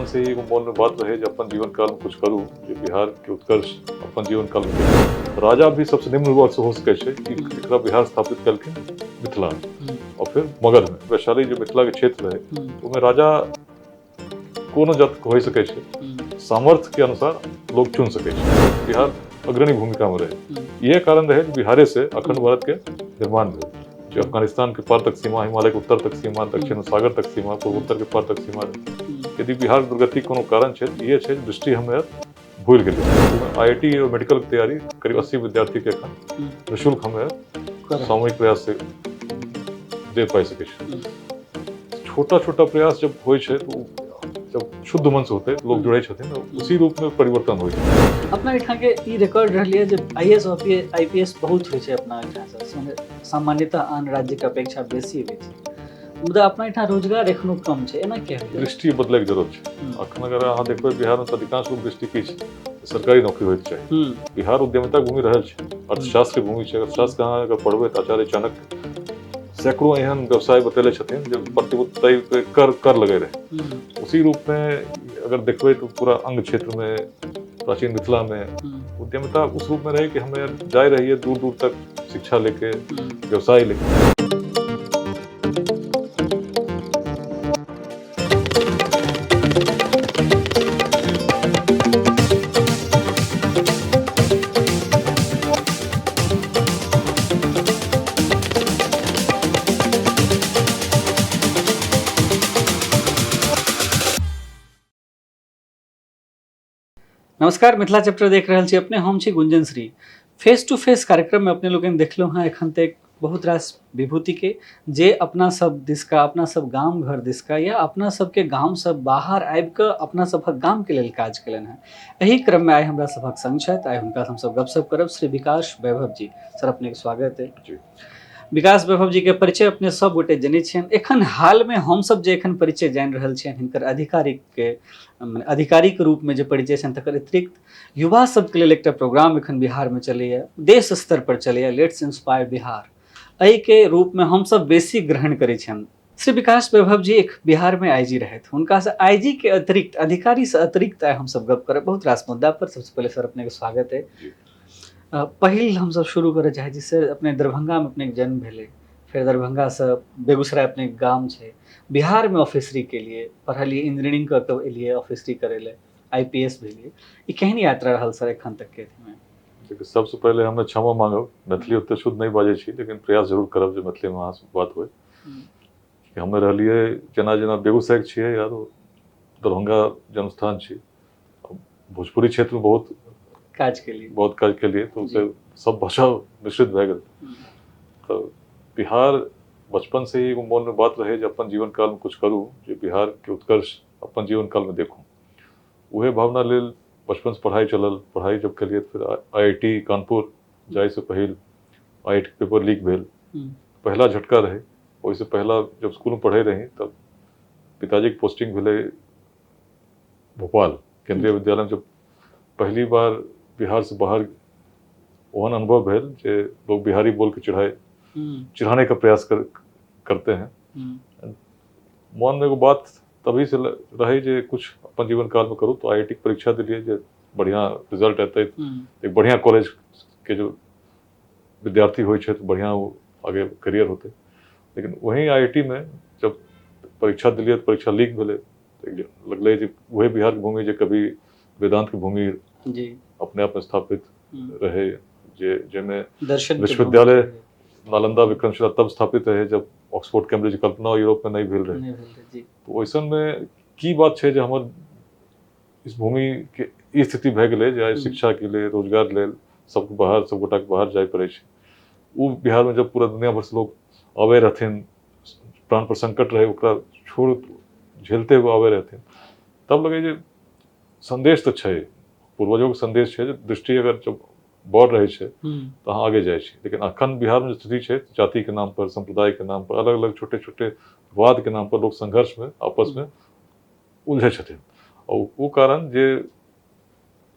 से ही एगो मोन में बात रहे जे अपन जीवन काल में कुछ करू जे बिहार के उत्कर्ष अपन जीवन काल में देखू। राजा भी सबसे निम्न वर्ग से हो सकै छै कि एकरा बिहार स्थापित केलखिन मिथिला में और फिर मगध में। वैशाली जो मिथिला के क्षेत्र रहे ओहिमे राजा कोनो जात के हो सकै छै, सामर्थ्य के अनुसार लोग चुन सकै छै। बिहार अग्रणी भूमिका में रहे, इहे कारण रहे बिहारे से अखंड भारत के निर्माण भेल। जो अफगानिस्तान के पार तक सीमा, हिमालय के उत्तर तक सीमा, दक्षिण सागर तक सीमा, पूर्वोत्तर के पार तक सीमा रहे। यदि बिहार दुर्गति कोनो कारण छै तऽ इहे छै दृष्टि हमे भूलि गेलियै। आईआईटी और मेडिकल के तैयारी करीब 80 विद्यार्थी के एखन निःशुल्क हमे सामूहिक प्रयास से दे पाइ सकै छी। छोटा छोटा प्रयास जब होइ छै तो जब शुद्ध मन से होते लोग जुड़े छथिन उसी रूप में परिवर्तन होइ छै। अपना एहिठाम के ई रिकॉर्ड रहलियै जे आईएएस आईपीएस बहुत होइ छै अपना एहिठाम से, सामान्यतः आन राज्य के अपेक्षा बेसी होइ छै, मुदा अपना एहिठाम रोजगार एखनो कम छै। एना किया होइए? दृष्टि बदलैके जरूरत छै। अखन अगर अहाँ देखबै बिहार में तऽ अधिकांश लोग दृष्टि की छै सरकारी नौकरी होइके चाही। बिहार उद्यमिता भूमि रहल छै, अर्थशास्त्र के भूमि छै। अर्थशास्त्र अहाँ अगर पढ़बै तऽ आचार्य चाणक्य सैकड़ों एहन व्यवसाय बतेले छथिन जे प्रतिभूति पे कर कर लगे रहे। उसी रूप में अगर देखबै तो पूरा अंग क्षेत्र में, प्राचीन मिथिला में उद्यमिता उस रूप में रहे कि हमें जाए रहिए दूर दूर तक शिक्षा लेके, व्यवसाय लेके। नमस्कार, मिथिला चैप्टर देख रहल छी अपने, हम छी Gunjan Shri. Face to face कार्यक्रम में अपने लोकनि देखलहुँ हँ एखन तक बहुत रास विभूति के जे अपना सब दिसका, अपना सब गाम घर दिसका या अपना सबके गाम सब बाहर आबि कऽ अपना सबक गाम के लेल काज केलनि हँ। एहि क्रम में आइ हमरा सबक संग छथि, आइ हुनका हमसब गपशप करब श्री विकास वैभव जी। सर अपने के स्वागत है। जी। विकास वैभव जी के परिचय अपने सब गोटे जनै छियनि। एखन हाल में हमसब जे एखन परिचय जानि रहल छियनि हिनकर आधिकारिक के आधिकारिक रूप में जे परिचय छनि, तकर अतिरिक्त युवा सबके लेल एकटा प्रोग्राम एखन बिहार में चलैए, देश स्तर पर चलैए, let's inspire Bihar, एहिके रूप में हमसब बेसी ग्रहण करै छियनि। श्री विकास वैभव जी एक बिहार में आईजी रहथि, हुनका से आईजी के अतिरिक्त, अधिकारी से अतिरिक्त आइ हमसब गप करब बहुत रास मुद्दा पर। सबसे पहले सर अपने के स्वागत है। पहिल हमसब शुरू करऽ चाहै छी सर, अपने दरभंगा में अपने जन्म भेलै, फिर दरभंगा से बेगूसराय अपने गाम छै, बिहार में ऑफिसरी के लिए पढ़लिए, इंजीनियरिंग कऽ के एलिए ऑफिसरी करै लए, आईपीएस भेलिए, ई केहन यात्रा रहल सर एखन तक के अथीमे? देखियौ, सबसे पहिले हमे क्षमा मांगब, मैथिली ओते शुद्ध नहीं बाजै छी, लेकिन प्रयास जरूर करब जे मैथिलीमे अहाँसँ बात होइ। कि हमे रहलिए जेना जेना बेगूसराय के छियै यार, दरभंगा जन्मस्थान छी, भोजपुरी क्षेत्र में बहुत काज के लिए, बहुत काज के लिए, तो उसे सब भाषा मिश्रित भए गेल। तो बिहार बचपन से ही एगो मोन में बात रहे जे अपन जीवन काल में कुछ करू जे बिहार के उत्कर्ष अपन जीवन काल में देखू। उहे भावना लेल बचपन से पढ़ाई चलल। पढ़ाई जब केलिए फिर आईआईटी कानपुर जाय से पहिल आईआईटी पेपर लीक भेल, पहला झटका रहे। ओहिसे पहला जब स्कूल में पढ़े रही तब पिताजी के पोस्टिंग भेलै भोपाल केंद्रीय विद्यालय में। जब पहली बार बिहार से बाहर ओहन अनुभव भेल जे लोग बिहारी बोल के चिढ़ाने का प्रयास करते हैं। मन में एगो बात तभी से रहे जे कुछ अपन जीवन काल में करूँ, तो आईआईटी के परीक्षा दिलिए जे बढ़िया रिजल्ट एतै, एक बढ़िया कॉलेज के जो विद्यार्थी होइ छै तो बढ़िया वो आगे करियर होते। लेकिन वही आईआईटी में जब परीक्षा दिलिए तो परीक्षा लीक भेलै, लगलै जे वही बिहार के भूमि जे कभी वेदांत के भूमि जी अपने आप में स्थापित रहे, जे जाहिमे दर्शन विश्वविद्यालय नालंदा विक्रमशिला तब स्थापित रहे जब ऑक्सफोर्ड कैम्ब्रिज कल्पना यूरोप में नहीं भेल रहे। नहीं भेल रहे, जी। तो वैसन में की बात छै जे हमर इस भूमि के ई स्थिति भए गेलै जे आइ शिक्षा के लिए, रोजगार लेल सबके बाहर, सब गोटा के बाहर जाय पड़ै छै। ओ बिहार में जब पूरा दुनिया भर से लोग आबै रहथिन, प्राण पर संकट रहे, ओकरा छोड़ झेलते हुए आबै रहथिन, तब लगै जे संदेश तऽ छै, पूर्वजों के संदेश छै जे दृष्टि अगर जब बढ़ रहै छै तऽ अहाँ आगे जाइ छी। लेकिन अखन बिहार में स्थिति छै जाति के नाम पर, संप्रदाय के नाम पर, अलग अलग छोटे छोटे वाद के नाम पर लोग संघर्ष में आपस में उलझै छथिन। और ओ कारण जे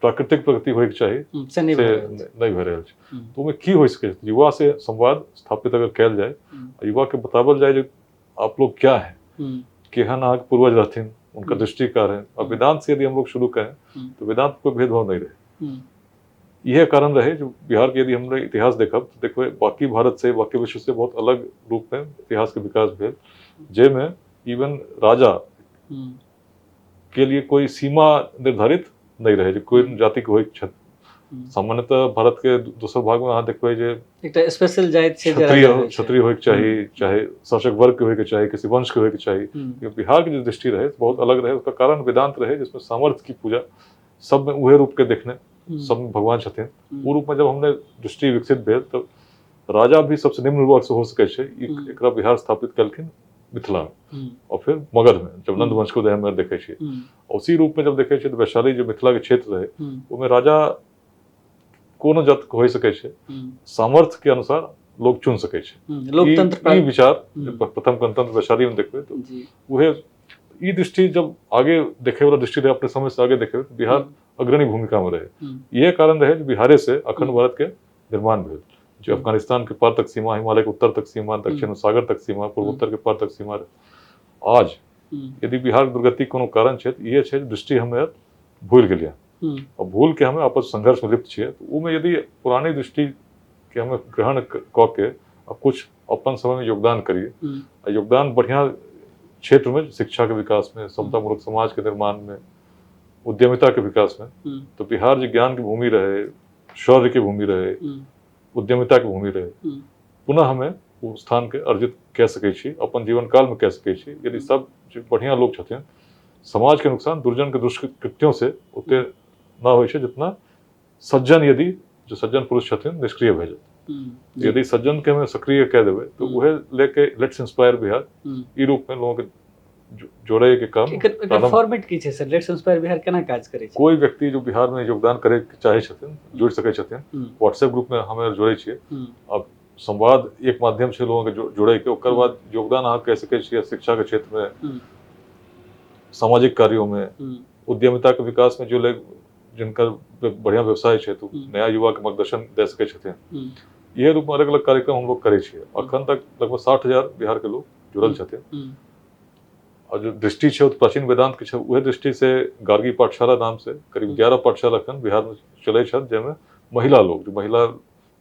प्राकृतिक प्रगति होइके चाही से नहीं से भऽ रहल छै। नहीं भऽ रहल छै। तो ओहिमे की होइ सकै छै, युवा से संवाद स्थापित अगर कयल जाय, युवा के बतावल जाय जे आप लोग क्या है, केहन अहाँके पूर्वज रहथिन, उनका दृष्टि का रहे। और वेदांत से यदि हम लोग शुरू करें तो वेदांत कोई भेदभाव नहीं रहे। यह कारण रहे जो बिहार के यदि हमने इतिहास देखा तो देखो बाकी भारत से, बाकी विश्व से बहुत अलग रूप में इतिहास के विकास भेल, जाहिमे इवन राजा के लिए कोई सीमा निर्धारित नहीं रहे, कोई जाति के होय। सामान्यतः भारत के दोसर भाग में अहाँ देखबै जे एकटा स्पेशल जाति छै, क्षत्रिय होय के चाही, चाहे शासक वर्ग के होय के चाही, किसी वंश के होय के चाही। बिहार के जो दृष्टि रहे बहुत अलग रहे। उसका कारण वेदांत रहे, जिसमें सामर्थ्य की पूजा सब में उहे रूप के देखने, सब में भगवान छथिन, ओ रूप में जब हमने दृष्टि विकसित भेल तो राजा भी सबसे निम्न वर्ग से हो सकै छै। एकरा बिहार स्थापित कलखिन मिथिला में और फिर मगध में, जब नंद वंश के उदय में देखै छियै। उसी रूप में जब देखै छियै तो वैशाली जो मिथिला के क्षेत्र रहे ओहिमे राजा कोनो जात के हो सकै छै, सामर्थ्य के अनुसार लोग चुन सकै छै। लोकतंत्र ई विचार प्रथम गणतंत्र वैशाली में देखबै तो उहे ई दृष्टि जब आगे देखे वाला दृष्टि रहे, अपने समय से आगे देखे तो बिहार अग्रणी भूमिका में रहे। यह कारण रहे बिहारे से अखंड भारत के निर्माण भेल, जो अफगानिस्तान के पार तक सीमा, हिमालय के उत्तर तक सीमा, दक्षिण सागर तक सीमा, पूर्वोत्तर के पार तक सीमा रहे। आज यदि बिहार दुर्गति कोनो कारण छै तो यह छै दृष्टि हमें भूल गेलियै और भूल के हमें आपस संघर्ष में लिप्त छियै। तो ओहिमे यदि पुरानी दृष्टि के हमें ग्रहण कऽ के आ कुछ अपन समय में योगदान करिए, आ योगदान बढ़िया क्षेत्र में, शिक्षा के विकास में, समतामूलक समाज के निर्माण में, उद्यमिता के विकास में, तो बिहार जो ज्ञान की भूमि रहे, शौर्य की भूमि रहे, उद्यमिता के भूमि रहे, पुनः हमें ओ स्थान के अर्जित कऽ सकै छी, अपन जीवन काल में कऽ सकै छी। यदि सब बढ़िया लोग छथिन, समाज के नुकसान दुर्जन के दुष्कृत्यों से ओते ना होइ छै जितना सज्जन, यदि जो सज्जन पुरुष छथिन निष्क्रिय भए जात। यदि सज्जन के हमें सक्रिय कह देबै तो उहे लेके let's inspire Bihar ई रूप में लोगों के जोड़े के काम। एकर फॉर्मेट की छै सर, let's inspire Bihar केना काज करै छै? कोई व्यक्ति जो बिहार में योगदान करे के चाहे छथिन जुड़ सकै छथिन। व्हाट्सएप ग्रुप में हमें जोड़े छियै। अब संवाद एक माध्यम छै लोगों के जोड़े के, ओकर बाद योगदान अहाँ कह सकै छियै शिक्षा के क्षेत्र में, सामाजिक कार्यों में, उद्यमिता के विकास में, जो लोग जिनका बढ़िया व्यवसाय छै तो नया युवा के मार्गदर्शन दे सकै छथिन। यह रूप में अलग अलग कार्यक्रम हम लोग करै छियै। अखन तक लगभग 60,000 बिहार के लोग जुड़ल छथिन। और जो दृष्टि छै प्राचीन वेदांत के छै, उहे दृष्टि से गार्गी पाठशाला नाम से करीब 11 पाठशाला अखन बिहार में चलै छथि, जाहिमे महिला लोग, जो महिला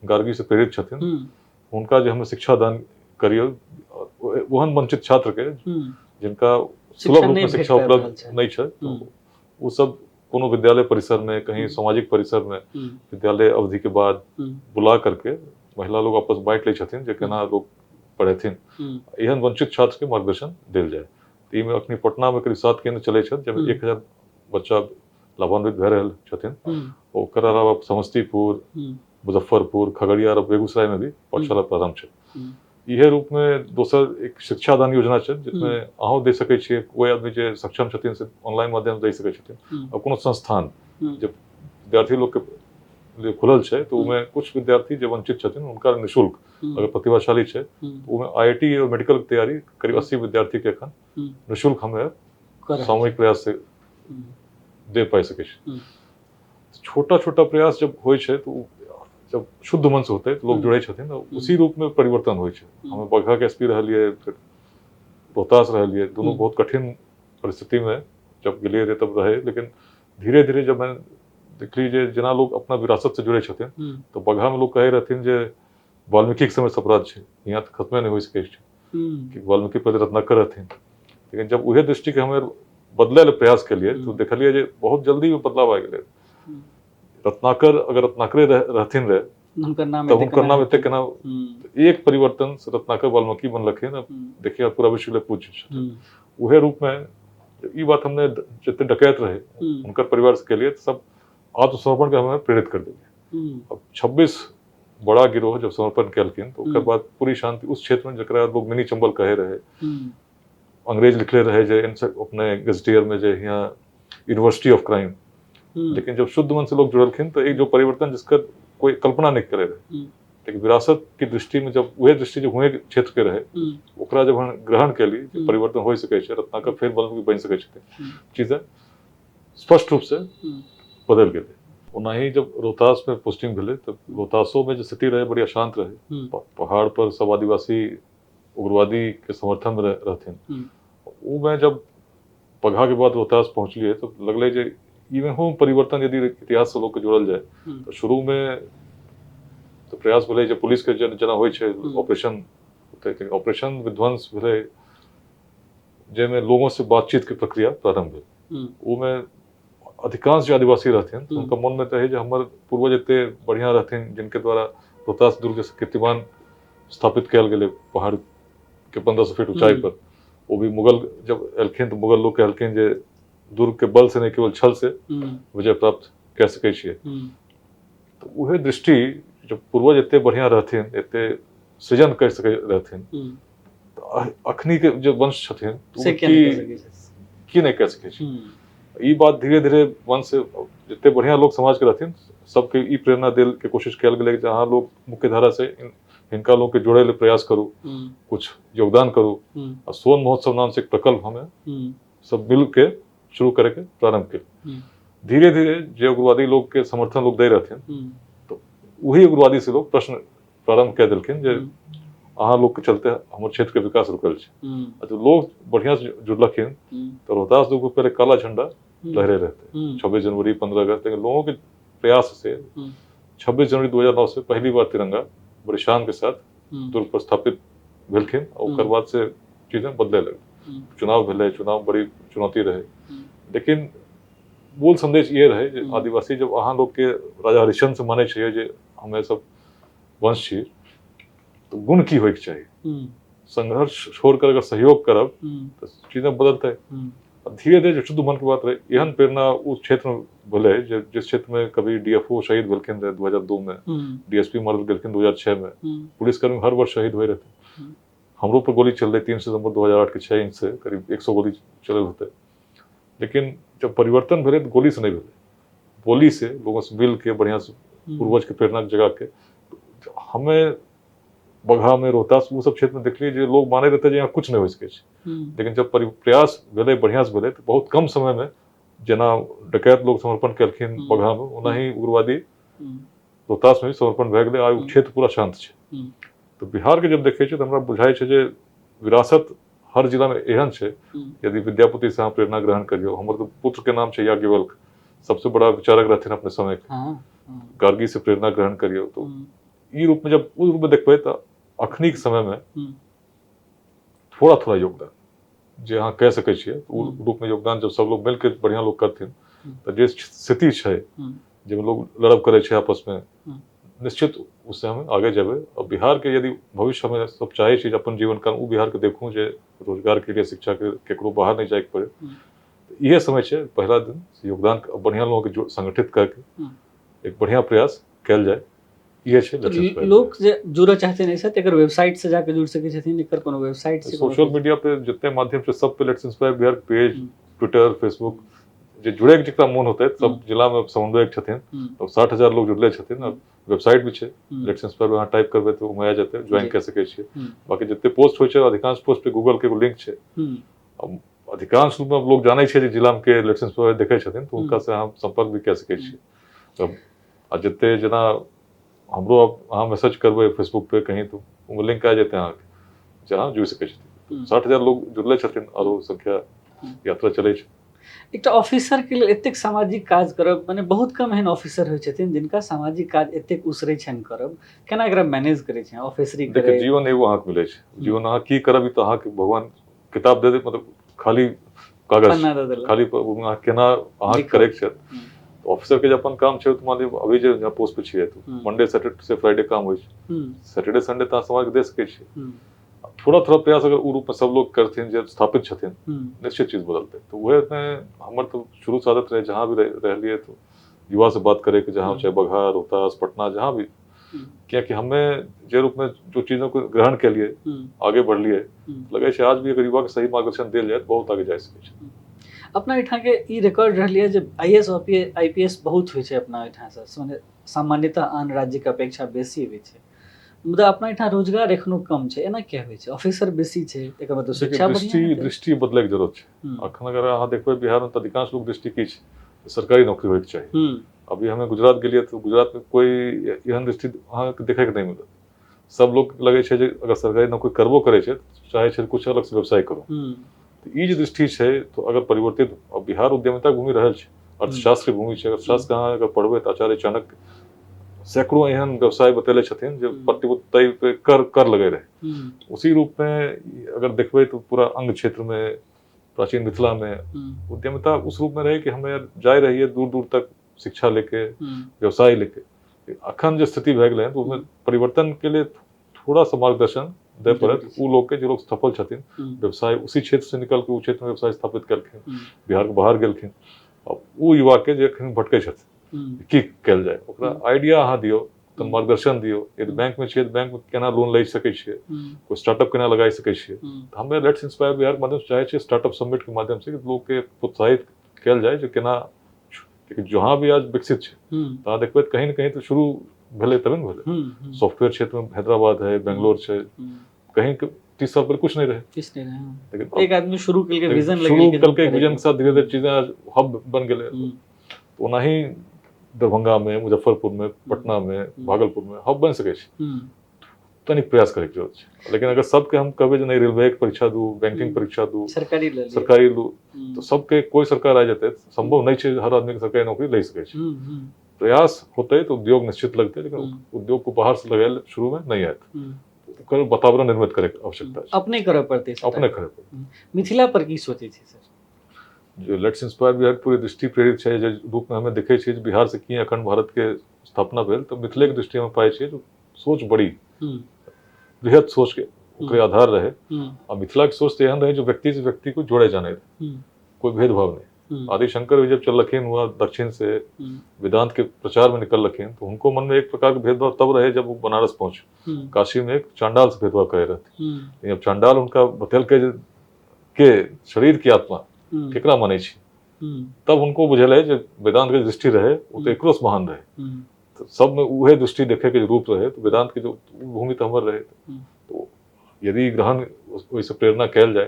गार्गी से प्रेरित छथिन, हुनका जे हमें शिक्षा दान करियौ, ओहन वंचित छात्र के जिनका सुलभ रूप में शिक्षा उपलब्ध नहीं छै, ओ सब कोनो विद्यालय परिसर में, कहीं सामाजिक परिसर में विद्यालय अवधि के बाद बुला करके महिला लोग आपस बांटि लै छथिन जे केना लोग पढ़ेथिन, एहन वंचित छात्र के मार्गदर्शन देल जाय। तो एहिमे अखनी पटना में करीब 7 केंद्र चलै छथि, जाहिमे 1000 बच्चा लाभान्वित भए रहल छथिन। ओकर अलावा समस्तीपुर, मुजफ्फरपुर, खगड़िया और बेगूसराय में भी पाठशाला प्रारंभ छै। इहे रूप में दोसर एक शिक्षादान योजना छै, जिसमें अहूँ दे सकै छियै, कोई आदमी जे सक्षम छथिन से ऑनलाइन माध्यम से दे सकै छथिन। और कोनो संस्थान जे विद्यार्थी लोग के लिए खुलल छै तो ओहिमे कुछ विद्यार्थी जे वंचित छथिन हुनका निःशुल्क, अगर प्रतिभाशाली छै तो ओहिमे IIT और मेडिकल के तैयारी करीब 80 विद्यार्थी के एखन निःशुल्क हमे सामूहिक प्रयास से दे पाइ सकै छी। छोटा छोटा प्रयास जब होइ छै तो जब शुद्ध मन से होते तो लोग जुड़े छथिन, उसी रूप में परिवर्तन होइ छै। हमें बघा के एसपी रहलियै, फिर रोहतास रहलियै, दोनों बहुत कठिन परिस्थिति में जब गेलियै रहे तब रहे, लेकिन धीरे धीरे जब मैं देखली जे जेना लोग अपना विरासत से जुड़े छथिन, तो बघा में लोग कहे रहथिन जे वाल्मीकि के समय अपराध छै, यहाँ तो खत्मे नहीं हो सकै छै कि वाल्मीकि पहले रत्नाकर रहथिन। लेकिन जब उहे दृष्टि के हमें बदले ले प्रयास केलियै तो देखलियै जे बहुत जल्दी बदलाव आबि गेलै। रत्नाकर अगर रत्नाकरे रहथिन रहे तब हुनकर नाम एते केना, एक परिवर्तन से रत्नाकर वाल्मीकि बनलखिन, देखिए पूरा विश्व ले पूज्य छथिन। उहे रूप में ई बात हमने जितने डकैत रहे उनकर परिवार के लिए सब आत्मसमर्पण के हमें प्रेरित कर देलियै। अब 26 बड़ा गिरोह जब समर्पण केलखिन तो ओकर बाद पूरी शांति उस क्षेत्र में, जकरा लोग मिनी चंबल कहे रहे, अंग्रेज लिखले रहे जे अपने गजटियर में जे यहाँ यूनिवर्सिटी ऑफ क्राइम, लेकिन जब शुद्ध मन से लोग जुड़लखिन तो एक जो परिवर्तन जिसका कोई कल्पना नहीं करे रहे, लेकिन विरासत की दृष्टि में जब वह दृष्टि जो हुए क्षेत्र के रहे ओकरा जब हम ग्रहण केली परिवर्तन हो सकै छै, रत्नाकर फेर बनि सकै छै, चीजें स्पष्ट रूप से बदल गेलै। ओनाही जब रोहतास में पोस्टिंग भेलै तब रोहतासो में जो स्थिति रहे बड़ी अशांत रहे, पहाड़ पर सब आदिवासी उग्रवादी के समर्थन में रहथिन। उ में जब बगहा के बाद रोहतास पहुँचलियै तऽ लगलै जे इहो परिवर्तन यदि इतिहास से लोग के जोड़ल जाए तो शुरू में तो प्रयास भेलै जे पुलिस के जेना होइ छै ऑपरेशन, ऑपरेशन विध्वंस भेलै जाहिमे लोगों से बातचीत के प्रक्रिया प्रारंभ भेल। ओहिमे अधिकांश जे आदिवासी रहथिन हुनका मनमे रहै जे हमर पूर्वज एते बढ़िआँ रहथिन जिनके द्वारा रोहतास दुर्ग जैसे कीर्तिमान स्थापित कयल गेलै पहाड़ के 1500 फीट ऊंचाई पर। वो भी मुगल जब एलखिन तऽ मुगल लोग कहलखिन जे दुर्ग के बल से नहीं केवल छल से विजय प्राप्त कऽ सकै छियै। तऽ उहे दृष्टि जब पूर्वज एते बढ़िआँ रहथिन, एते सृजन कर सकै रहथिन, तऽ अखनी के जे वंश छथिन की नहि कऽ सकै छै। ई बात धीरे धीरे वंश से जते बढ़िआँ लोग समाज के रहथिन सबके ई प्रेरणा देल के कोशिश कयल गेलै जे अहाँ लोग मुख्य धारा से हिनका लोग के जोड़े ले प्रयास करू, कुछ योगदान करू। आ सोन महोत्सव नाम से एक प्रकल्प हमें सब मिल के शुरू करे के प्रारंभ के। धीरे धीरे जे उग्रवादी लोग के समर्थन लोग दे रहथिन तो वही उग्रवादी से लोग प्रश्न प्रारंभ कह दिलखिन जे अहाँ लोग के चलते हमर क्षेत्र के विकास रुकल छै। आ जब लोग बढ़िया से जुड़लखिन तो रोहतास दुर्ग पहले काला झंडा लहरे रहते 26 जनवरी 15 अगस्त, लेकिन लोगों के प्रयास से 26 जनवरी 2009 से पहली बार तिरंगा बड़ी शान के साथ दुर्ग पर स्थापित भेलखिन। और ओकर बाद से चीजें बदले लगल। चुनाव भेलै, चुनाव बड़ी चुनौती रहे, लेकिन मूल संदेश ये रहे जे आदिवासी जब अहाँ लोग के राजा हरिश्चंद्र से मानै छियै जे हमें सब वंश छी, तो गुण की होइके चाही। संघर्ष छोड़ कर अगर सहयोग करब तो चीजें बदलतै। धीरे धीरे जो शुद्ध मन के बात रहे, एहन प्रेरणा उस क्षेत्र में भेलै जिस क्षेत्र में कभी डीएफओ शहीद भेलखिन रहे 2002 में, डीएसपी मरल गेलखिन 2006 में, पुलिसकर्मी हर वर्ष शहीद होइ रहते। हमरो पर गोली चल रही 3 सितंबर 2008 के 6 इंच से करीब 100 गोली चलल होते। लेकिन जब परिवर्तन भेलै तो गोली से नहीं भेलै, बोली से, लोगों से मिल के बढ़िया से पूर्वज के प्रेरणा जगा के। हमें बगहा में रोहतास वो सब क्षेत्र में देखलिए जे लोग माने रहते जे यहाँ कुछ नहीं हो सकै छै, लेकिन जब प्रयास भेलै बढ़िया से भेलै तो बहुत कम समय में जेना डकैत लोग समर्पण केलखिन बगहा में, ओना ही उग्रवादी रोहतास में भी समर्पण भए गेलै। आइ ओ क्षेत्र पूरा शांत छै। तो बिहार के जब देखै छियै तऽ हमरा बुझाइ छै जे विरासत हर जिला में एहन छै। यदि विद्यापति से अहाँ प्रेरणा ग्रहण करियौ, हमर तो पुत्र के नाम छै याज्ञवल्क्य, सबसे बड़ा विचारक रहथिन अपने समय के। गार्गी से प्रेरणा ग्रहण करियौ। तो ई रूप में जब उस रूप में देखबै तऽ अखनी के समय में थोड़ा थोड़ा योगदान जे अहाँ कह सकै छियै ओ रूप में योगदान जब सब लोग मिलके बढ़िया लोग करथिन तऽ जे स्थिति छै जाहिमे लोग लड़ब करै छै आपस में, निश्चित उससे हम आगे जेबै। और बिहार के यदि भविष्य हमें सब चाहै छी अपन जीवन काल ओ बिहार के देखूँ जे रोजगार के लिए, शिक्षा के केकरो बाहर नहीं जाइके पड़े, इहे समय छै पहला दिन योगदान बढ़िया लोगों के संगठित करके एक बढ़िया प्रयास कयल जाए, इहे छै। लोग जे जुड़ऽ चाहते नहीं सर, एकर वेबसाइट से जाके जुड़ सकै छथिन? एकर कोनो वेबसाइट से? सोशल मीडिया पे जितने माध्यम से सब पे let's inspire Bihar page, Twitter, Facebook, जे जुड़े के जितना मोन होते सब जिला में समन्वयक छथिन, अब 60,000 लोग जुड़ले छथिन। अब वेबसाइट भी छै let's inspire, वहाँ टाइप करबै तऽ ओमे आ जेतै, ज्वाइन कर सकै छियै। बाकी जते पोस्ट होइ छै अधिकांश पोस्ट पे गूगल के एगो लिंक छै। अब अधिकांश रूप में लोग जानै छै जे जिला के let's inspire देखै छथिन तऽ हुनका से अहाँ संपर्क भी कऽ सकै छियै। तब आ जते जेना हमरो अहाँ मैसेज करबै फेसबुक पे कहीं तऽ ओहिमे लिंक आ जेतै अहाँके, जे अहाँ जुड़ि सकै छथिन। 60,000 लोग जुड़ले छथिन आरो संख्या यात्रा चलै छै। एकटा ऑफिसर के लेल एतेक सामाजिक काज करब, माने बहुत कम एहन ऑफिसर होइ छथिन जिनका सामाजिक काज एतेक उसरै छनि करब, केना एकरा मैनेज करै छनि ऑफिसरी? देखियौ जीवन एगो अहाँके मिलै छै, जीवन अहाँ की करब ई तऽ अहाँके भगवान किताब दे दे, मतलब खाली कागज, खाली अहाँ केना अहाँके करैके छै। ऑफिसर के जे अपन काम छै तऽ मान लियौ अभी जे पोस्ट पे छियै तऽ मंडे सैटरडे से फ्राइडे काम होइ छै, सैटरडे संडे तऽ अहाँ समाज के दे सकै छियै। थोड़ा थोड़ा प्रयास अगर उ रूप में सब लोग करथिन जे स्थापित छथिन, निश्चित चीज बदलतै। तो वह में हमर तो शुरू से आदत रहे जहाँ भी रहलियै तो युवा से बात करे कि जहाँ चाहे बगहा, रोहतास, पटना, जहाँ भी, कियाकि हमें जे रूप में जो चीजों को ग्रहण के लिए आगे बढ़लिए लगे छै आज भी अगर युवा के सही मार्गदर्शन देल जाए बहुत आगे जा सकै छै। अपना एहिठाम के ई रिकॉर्ड रहलियै जे आईएएस आईपीएस बहुत होइ छै अपना एहिठाम से, सामान्यतः आन राज्य के अपेक्षा बेसी होइ छै, मुदा अपना एहिठाम रोजगार एखनो कम छै, एना किया होइ छै? ऑफिसर बेसी छै, एकर मतलब शिक्षा दृष्टि बदलै के जरूरत छै। अखन अगर अहाँ देखबै बिहार में तऽ अधिकांश लोग दृष्टि की छै सरकारी नौकरी होइके चाही। अभी हमें गुजरात गेलियै तऽ गुजरात में कोई एहन दृष्टि अहाँके देखैके नहि मिलत। सब लोग लगै छै जे अगर सरकारी नौकरी करबो करै छै चाहै छै कुछ अलग से व्यवसाय करू। तऽ ई जे दृष्टि छै तऽ अगर परिवर्तित, बिहार उद्यमिता भूमि रहल छै, अर्थशास्त्र भूमि छै। अर्थशास्त्र अहाँ अगर पढ़बै तऽ आचार्य चाणक्य सैकड़ों एहन व्यवसाय बतेले छथिन जे प्रतिभूति पे कर कर लगे रहे। उसी रूप में अगर देखबै तऽ पूरा अंग क्षेत्र में, प्राचीन मिथिला में उद्यमिता उस रूप में रहे कि हमे जाय रहिए दूर दूर तक शिक्षा लेके, व्यवसाय लेके। अखन जे स्थिति भए गेलै तऽ ओहिमे परिवर्तन के लिए थोड़ा सा मार्गदर्शन दे पड़त ओ लोग के जो लोग सफल छथिन, व्यवसाय उसी क्षेत्र से निकल के ओ क्षेत्र में व्यवसाय स्थापित केलखिन, बिहार के बाहर गेलखिन। अब ओ युवा के जे एखन भटकै छथिन की कयल जाय, ओकरा आइडिया अहाँ दियौ, तहन मार्गदर्शन दियौ। यदि बैंक में छियै तऽ बैंक में केना लोन लऽ सकै छियै, कोइ स्टार्टअप केना लगाइ सकै छियै। तऽ हमे let's inspire Bihar के माध्यम से चाहै छियै स्टार्टअप समिट के माध्यम से लोग के प्रोत्साहित कयल जाय जे केना, जहाँ भी आज विकसित छै तहाँ देखबै कहीं ने कहीं तऽ शुरू भेलै तबे ने भेलै। सॉफ्टवेयर क्षेत्र में हैदराबाद है, बेंगलोर छै, कहीं 30 साल पहले कुछ नहीं रहे, कुछ नहीं रहे। लेकिन एक आदमी शुरू करके विजन शुरू करके विजन के साथ धीरे धीरे चीजें आज हब बन गेलै। तो ओनाही दरभंगा में, मुजफ्फरपुर में, पटना में, भागलपुर में हब बन सकै छै, तनिक प्रयास करैके जरूरत छै। लेकिन अगर सबके हम कहबै जे नहीं रेलवे के परीक्षा दू, बैंकिंग परीक्षा दू, सरकारी लू, तो सबके कोई सरकार आ जेतै संभव नहीं छै हर आदमी के सरकारी नौकरी ले सकै छै। प्रयास होतै तो उद्योग निश्चित लगतै, लेकिन उद्योग को बाहर से लगायल शुरू में नहीं आयत, ओकर वातावरण निर्मित करे के आवश्यकता छै, अपने करऽ पड़तै, अपने करे पड़तै। मिथिला पर की सोचै छी सर? जो let's inspire Bihar पूरी दृष्टि प्रेरित छै, जे रूप में हमें देखै छियै जे बिहार से की अखंड भारत के स्थापना भेल, तऽ मिथिले के दृष्टि में पाइ छियै सोच बड़ी बृहद सोच के ओकरे आधार रहे। आ मिथिला के सोच तो एहन रहे जो व्यक्ति से व्यक्ति को जोड़े जाने रहे, कोई भेदभाव नहीं। आदिशंकर भी जब चलखिन हुआ दक्षिण से वेदांत के प्रचार में निकलखिन तो उनको मन में एक प्रकार के भेदभाव तब रहे जब वो बनारस पहुंचे, काशी में एक चांडाल से भेदभाव करे रहते। जब चांडाल उनका बतेल के शरीर की आत्मा केकरा मानै छी, तब उनको बुझल है जे वेदांत के दृष्टि रहे वो तो एकरो से महान रहे। तो सब में उहे दृष्टि देखे के रूप रहे, तो वेदांत के जो भूमि तो हमर रहे। तो यदि ग्रहण ओहिसँ प्रेरणा कयल जाय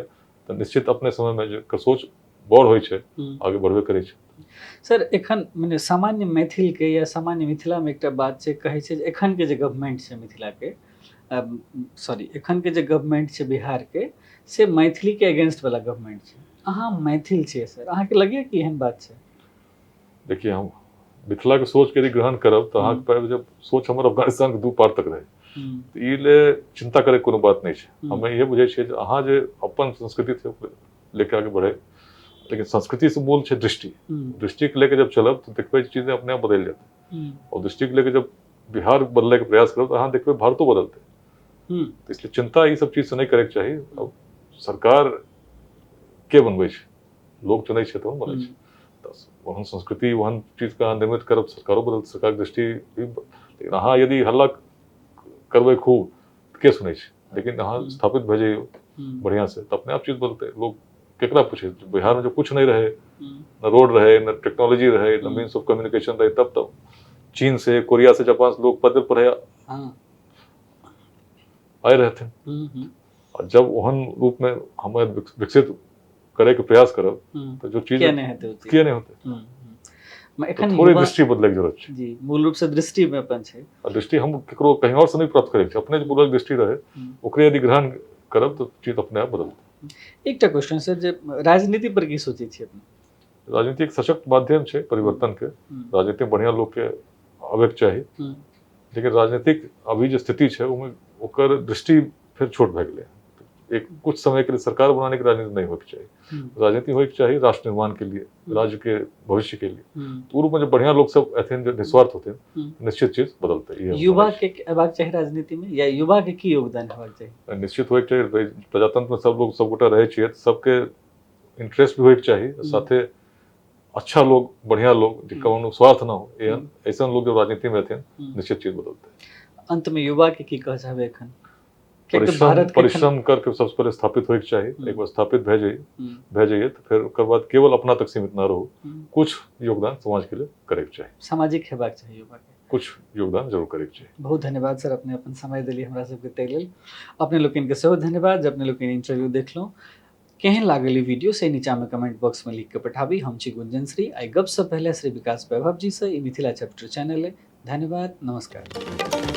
तऽ निश्चित अपने समय में जे सोच बड़ होइ छै, आगे बढ़बे करै छै। सर एखन मने सामान्य मैथिल के या सामान्य मिथिला में एकटा बात छै, कहै छै जे एखन के जे गवर्नमेंट छै मिथिला के, सॉरी एखन के जे गवर्नमेंट छै बिहार के, से मैथिली के अगेंस्ट वाला गवर्नमेंट छै। अहाँ मैथिल छियै सर, अहाँके लगैए कि एहन बात छै? देखिए, हम मिथिला के सोच के यदि ग्रहण करब तऽ अहाँके पाबि जब सोच हमर अफगानिस्तान के दू पार तक रहे, तऽ ई ले चिंता करे कोनो बात नहीं छै। हमे इहे बुझै छियै जे अहाँ जे अपन संस्कृति से लेके आगे बढ़े, लेकिन संस्कृति से मूल छै दृष्टि। दृष्टि के लेके जब चलब तो देखबै चीजें अपने आप बदलि जेतै। और दृष्टि के लेके जब बिहार बदले के प्रयास करब तो अहाँ देखबै भारतो बदलतै। तो इसलिए चिंता ई सब चीज से नहीं करे के चाही। अब सरकार के बनबै छै, लोग चुनै छै तब बनै छै। वहन संस्कृति वहन चीज के अहाँ निर्मित करब, सरकारो बदल, सरकार दृष्टि भी। लेकिन अहाँ यदि हल्ला करबै खूब के सुनै छै, लेकिन अहाँ स्थापित भऽ जइयौ बढ़िया से तऽ अपने आप चीज बदलतै। लोग केकरा पूछे, बिहार में जो कुछ नहीं रहे, न रोड रहे, न टेक्नोलॉजी रहे, न मीन्स ऑफ कम्युनिकेशन रहे, तब तब चीन से, कोरिया से, जापान से लोग पैदल पर आए रहे थे। और जब ओहन रूप में हमें विकसित करे के प्रयास करब तो जो चीज किया नहीं होते, तो थोड़ी दृष्टि बदले के जरूरत छै। जी, मूल रूप से दृष्टि में अपन छै। और दृष्टि हम केकरो कहीं और से नहीं प्राप्त करे, अपने जे पूरा दृष्टि रहे ओकरे यदि ग्रहण करब तो चीज अपने आप बदलतै। एकटा क्वेश्चन सर, जे राजनीति पर की सोचै छियै अपने? राजनीति एक सशक्त माध्यम छै परिवर्तन के। राजनीति में बढ़िया लोग के आबे के चाही, लेकिन राजनीतिक अभी जे स्थिति छै ओहिमे ओकर दृष्टि फिर छोट भए गेलै। एक कुछ समय के लिए सरकार बनाने के राजनीति नहीं होके चाहिए। राजनीति होके चाहिए राष्ट्र निर्माण के लिए, राज्य के भविष्य के लिए। तो रूप में जो बढ़िया लोग सब एथिन, जो निस्वार्थ होते हैं, निश्चित चीज बदलते। युवा के अयबाक चाही राजनीति में, या युवा के की योगदान होबाक चाही? निश्चित होके चाही। प्रजातंत्र में सब लोग सबगोटा रहै छियै, सबके इंटरेस्ट भी होके चाही, साथे अच्छा लोग, बढ़िया लोग, जिनका कोनो स्वार्थ ना हो, एहन ऐसा लोग जो राजनीति में रहते हैं, निश्चित चीज बदलते। अंत में युवा के की कह चाहबै एखन? परिश्रम करके सबसे पहले स्थापित होके चाही। एक बार स्थापित भए जाइए तो फिर ओकर बाद केवल अपना तक सीमित ना रहो, कुछ योगदान समाज के लिए करे के चाही, सामाजिक हेबाक चाही युवा के, कुछ योगदान जरूर करे के चाही। बहुत धन्यवाद सर, अपने अपन समय देलियै हमरा सबके ताहि लेल। अपने लोकनिके सेहो धन्यवाद जे अपने लोकनि इंटरव्यू देखलहुँ। केहन लागल ई वीडियो से नीचा में कमेंट बॉक्स में लिख के पठाबी। हम छी गुंजन श्री। आई गपसँ पहले श्री विकास वैभव जी से ई मिथिला चैप्टर चैनल है। धन्यवाद, नमस्कार।